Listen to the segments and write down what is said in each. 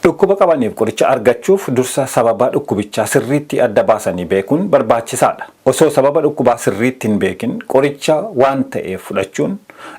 Dhukkuba qabaniif qoricha argachuuf dursa sababa dhukkubichaa sirriitti adda baasanii beekuun barbaachisaadha. Osoo sababa dhukkubaa sirriitti hin beekin qoricha waan ta'eef fudhachuun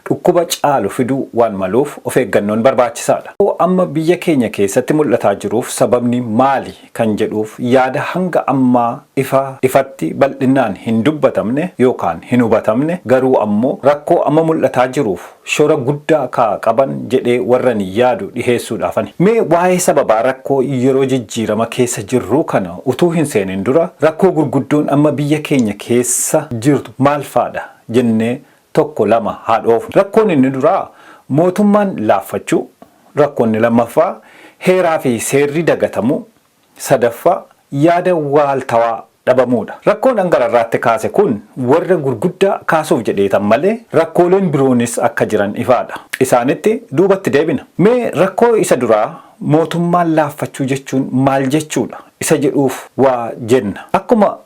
dhukkuba caalu fiduu waan maluuf of eeggannoon barbaachisaadha. Amma biyya keenya keessatti mul'ataa jiruuf sababni maali kan jedhuuf yaada hanga ammaa ifa ifatti bal'inaan hin dubbatamne yookaan hin hubatamne, garuu ammoo rakkoo amma mul'ataa jiruuf shora guddaa kaa qaban jedhee warran yaadu dhiheessuudhaafani. Mee waa'ee sababaa rakkoo yeroo jijjiirama keessa jirruu kana utuu hin seenin dura, rakkoo gurguddoon amma biyya keenya keessa jirtu maal faadha jennee tokko lama haa dhoofnu. Rakkoon inni duraa mootummaan laaffachuu, rakkoonni lammaffaa heeraa fi seerri dagatamuu, sadaffaa yaada waaltawaa dhabamuudha. Rakkoon an gararraatti kaase kun warra gurguddaa kaasuuf jedheetan malee rakkooleen biroonis akka jiran ifaadha. Isaanitti duubatti deebina. Mee rakkoo isa duraa, mootummaan laaffachuu jechuun maal jechuudha isa jedhuuf waa jenna. Akkuma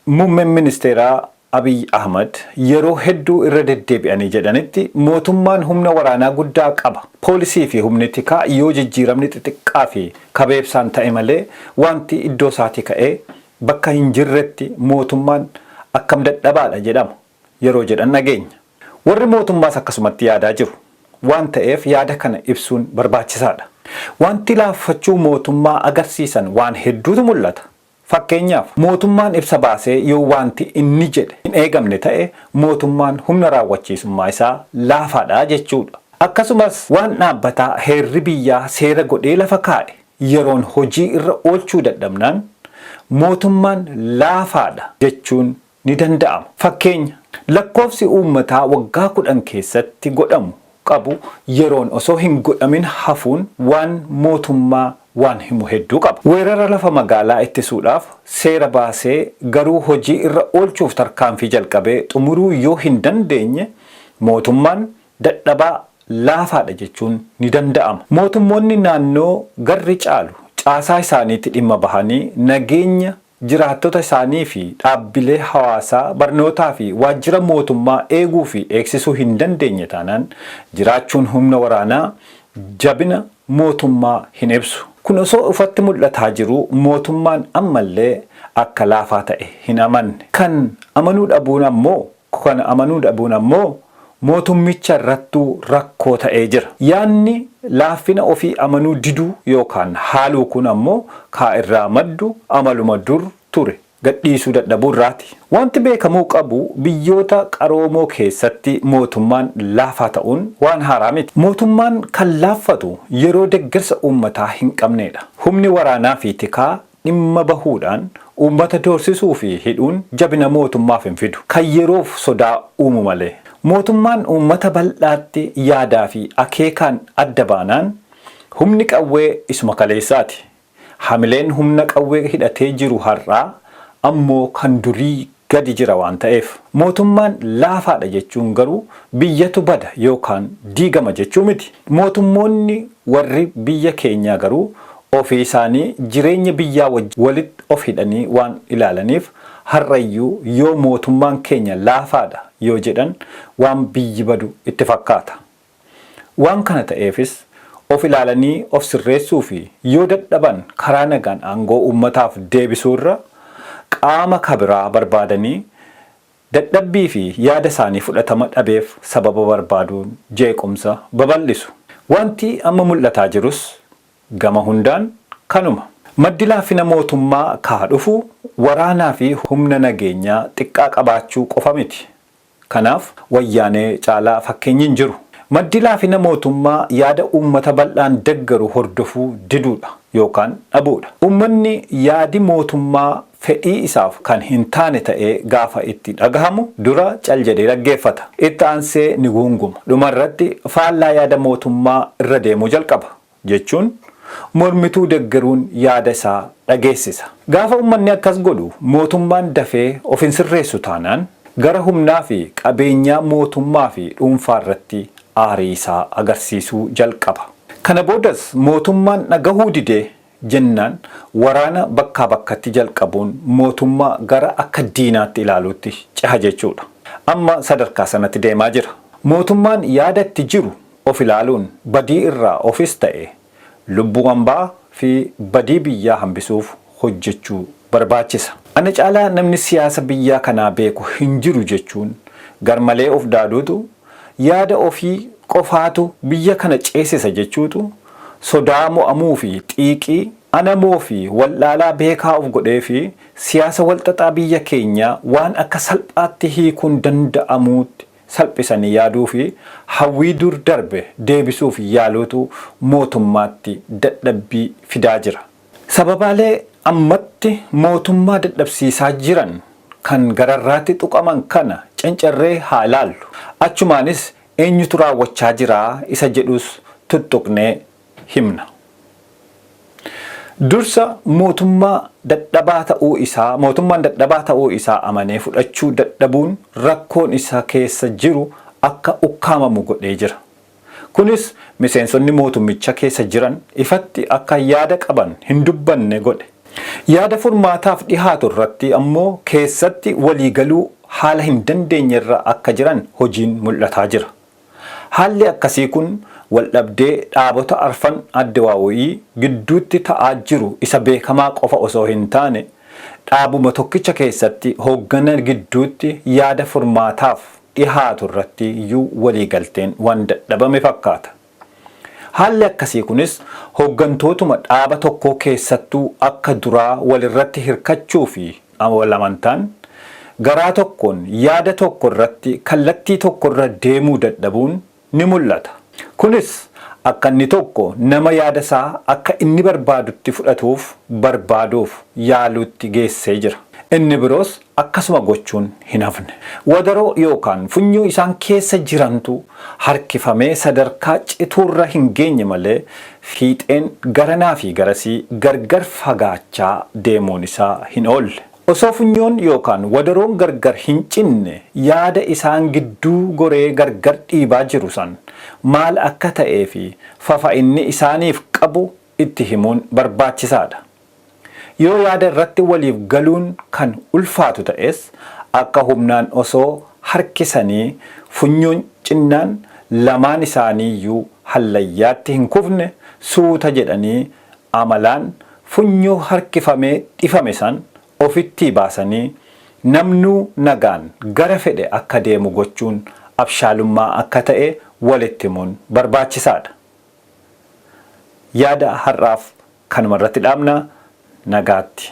Muummeen Ministeeraa Abiy Ahmad yeroo hedduu irra deddeebi'anii jedhanitti, mootummaan humna waraanaa guddaa qaba. Poolisii fi humni tikaa yoo jijjiiramni xixiqqaa fi kabeebsaan ta'e malee wanti iddoo isaatii ka'ee bakka hin jirretti mootummaan akkam dadhabaadha jedhama yeroo jedhan dhageenya. Warri mootummaas akkasumatti yaadaa jiru. Waan ta'eef yaada kana ibsuun barbaachisaadha. Wanti laaffachuu mootummaa agarsiisan waan hedduutu mul'ata. Fakkeenyaaf, mootummaan ibsa baasee yoo wanti inni jedhe hin eegamne ta'e mootummaan humna raawwachiisummaa isaa laafaadha jechuudha. Akkasumas waan dhaabbataa heerri biyyaa seera godhee lafa kaa'e yeroon hojii irra oolchuu dadhabnaan mootummaan laafaadha jechuun ni danda'ama. Fakkeenya, lakkoofsi uummataa waggaa 10 keessatti godhamu qabu yeroon osoo hin godhamin hafuun waan mootummaa waan himu hedduu qaba. Weerara lafa magaalaa ittisuudhaaf seera baasee garuu hojii irra oolchuuf tarkaanfii jalqabee xumuruu yoo hin dandeenye mootummaan dadhabaa, laafaadha jechuun ni danda'ama. Mootummoonni naannoo garri caalu caasaa isaaniitti dhimma bahanii nageenya jiraattota isaanii fi dhaabbilee hawaasaa, barnootaa fi waajjira mootummaa eeguu fi eegsisuu hin dandeenye taanaan jiraachuun humna waraanaa jabina mootummaa hin ibsu. Kun osoo ifatti mul'ataa jiruu mootummaan ammallee akka laafaa ta'e hin amanne. Kan amanuu dhabuun ammoo Kana amanuu dhabuun ammoo mootummicha irrattuu rakkoo ta'ee jira. Yaadni laaffina ofii amanuu diduu yookaan haaluu kun ammoo kaa irraa maddu amaluma dur ture gadhiisuu dadhabuu irraati. Wanti beekamuu qabu biyyoota qaroomoo keessatti mootummaan laafaa ta'uun waan haaraa miti. Mootummaan kan laaffatu yeroo deggersa uummataa hin qabneedha. Humni waraanaa fi tikaa dhimma bahuudhaan uummata doorsisuu fi hidhuun jabina mootummaaf hin fidu. Kan yeroof sodaa uumu malee. Mootummaan uummata bal'aatti yaadaa fi akeekaan adda baanaan humni qawwee isuma kaleessaati. Hamileen humna qawwee hidhatee jiru har'aa ammoo kan durii gadi jira waan ta'eef. Mootummaan laafaadha jechuun garuu biyyatu bada yookaan diigama jechuu miti. Mootummoonni warri biyya keenyaa garuu ofii isaanii jireenya biyyaa walitti of hidhanii waan ilaalaniif har'ayyuu yoo mootummaan keenya laafaadha yoo jedhan waan biyyi badu itti fakkaata. Waan kana ta'eefis of ilaalanii of sirreessuu fi yoo dadhaban karaa nagaan aangoo uummataaf deebisuurra qaama kabiraa barbaadanii dadhabbii fi yaada isaanii fudhatama dhabeef sababa barbaaduun jeequmsa babal'isu. Wanti amma mul'ataa jirus gama hundaan kanuma. Maddi laaffina mootummaa kaa dhufu waraanaa fi humna nageenyaa xiqqaa qabaachuu qofa miti. Kanaaf Wayyaanee caalaa fakkeenyi hin jiru. Maddi laafina mootummaa yaada uummata bal'aan deggeru hordofuu diduudha yookaan dhabuudha. Uummanni yaadi mootummaa fedhii isaaf kan hin taane ta'ee gaafa itti dhagahamu dura cal jedhee dhaggeeffata. Itti aansee ni guunguma. Dhuma irratti faallaa yaada mootummaa irra deemuu jalqaba. Jechuun mormituu deggeruun yaada isaa dhageessisa. Gaafa uummanni akkas godhu mootummaan dafee of hin sirreessu taanaan gara humnaa fi qabeenyaa mootummaa fi dhuunfaa irratti aarii isaa agarsiisuu jalqaba. Kana boodas mootummaan dhagahuu didee jennaan waraana bakkaa bakkatti jalqabuun mootummaa gara akka diinaatti ilaaluutti ceha jechuudha. Amma sadarkaa sanatti deemaa jira. Mootummaan yaada itti jiru of ilaaluun badii irraa ofis ta'e lubbuu hambaa fi badii biyyaa hambisuuf hojjechuu barbaachisa. Ana caalaa namni siyaasa biyyaa kanaa beeku hin jiru jechuun garmalee of daaduutu, yaada ofii qofaatu biyya kana ceesisa jechuutu, sodaa mo'amuu fi xiiqii anamoo fi wal'aalaa beekaa of godhee fi siyaasa walxaxaa biyya keenyaa waan akka salphaatti hiikuun danda'amuutti salphisanii yaaduu fi hawwii dur darbe deebisuuf yaaluutu mootummaatti dadhabbii fidaa jira. Sababaalee ammatti mootummaa dadhabsiisaa jiran kan gararraatti tuqaman kana cancarree haa ilaallu. Achumaanis eenyutu raawwachaa jiraa isa jedhus tuttuqnee himna. Dursa mootummaa dadhabaa ta'uu isaa mootummaan dadhabaa ta'uu isaa amanee fudhachuu dadhabuun rakkoon isa keessa jiru akka ukkaamamu godhee jira. Kunis miseensonni mootummicha keessa jiran ifatti akka yaada qaban hin dubbanne godhe. Yaada furmaataaf dhihaatu irratti ammoo keessatti waliigaluu haala hin dandeenyerra akka jiran hojiin mul'ataa jira. Haalli akkasii kun waldhabdee dhaabota arfan ADWUI gidduutti ta'aa jiru isa beekamaa qofa osoo hin taane, dhaabuma tokkicha keessatti hooggana gidduutti yaada furmaataaf dhihaatu irratti iyyuu waliigalteen waan dadhabame fakkaata. Haalli akkasii kunis hooggantootuma dhaaba tokkoo keessattuu akka duraa walirratti hirkachuu fi wal amantaan, garaa tokkoon yaada tokko irratti kallattii tokko irra deemuu dadhabuun ni mul'ata. Kunis akka inni tokko nama yaada isaa akka inni barbaadutti fudhatuuf barbaaduuf yaaluutti geessee jira. Inni biroos akkasuma gochuun hin hafne. Wadaroo yookaan funyoo isaan keessa jirantu harkifamee sadarkaa cituurra hin geenye malee fiixeen garanaa fi garasii gargar fagaachaa deemuun isaa hin oolle. Osoo funyoon yookaan wadaroon gargar hin cinne yaada isaan gidduu goree gargar dhiibaa jiru san maal akka ta'ee fi fafa inni isaaniif qabu itti himuun barbaachisaadha. Yoo yaada irratti waliif galuun kan ulfaatu ta'es akka humnaan osoo harkisanii funyoon cinnaan lamaan isaaniiyyuu hallayyaatti hin kufne suuta jedhanii amalaan funyoo harkifamee dhifame san ofittii baasanii namnuu nagaan gara fedhe akka deemu gochuun abshaalummaa akka ta'e walitti himuun barbaachisaadha. Yaada har'aaf kanuma irratti dhaabna, nagaatti.